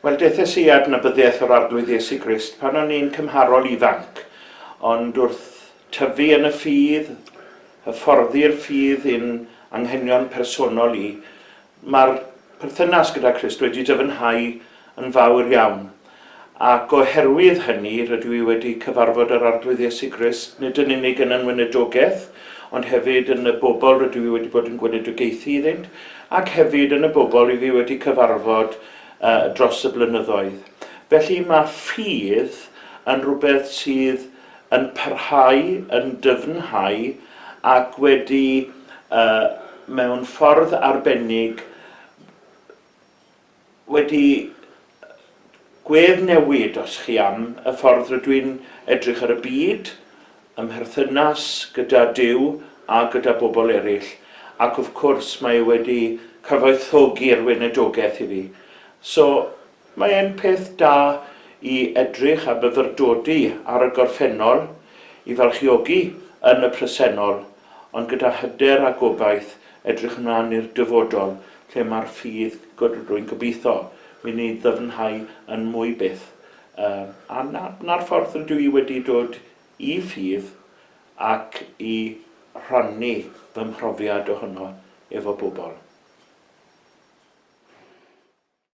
Wel, deuthes i adnabyddiaeth o'r Arglwydd Iesu Grist pan o'n i'n cymharol ifanc, ond wrth tyfu yn y ffydd, hyfforddi'r ffydd i'n anghenion personol i, mae'r perthynas gyda Christ wedi dyfnhau yn fawr iawn. Ac oherwydd hynny, rydw i wedi cyfarfod yr Arglwydd Iesu Grist, nid yn unig yn 'y ngweinidogaeth, ond hefyd yn y bobl rydw i wedi bod yn gweinidogaethu iddynt, ac hefyd yn y bobl i fi wedi cyfarfod dros y blynyddoedd. Felly mae ffydd yn rhywbeth sydd yn parhau, yn dyfnhau ac wedi, mewn ffordd arbennig, wedi gweddnewid, os chi am, y ffordd rydw i'n edrych ar y byd, ym mherthynas gyda Duw a gyda bobl eraill, ac wrth cwrs mae e wedi cyfoethogi'r weinidogaeth i fi. So, mae e'n peth da i edrych a myfyrdodi ar y gorffennol, i falchiogi yn y presennol, ond gyda hyder a gobaith edrych ymlaen i'r dyfodol lle mae'r ffydd, rwy'n gobeithio, mynd i ddyfnhau yn mwy byth. A 'na'r ffordd rydw i wedi dod i ffydd ac i rhannu fy mhrofiad ohono efo bobl.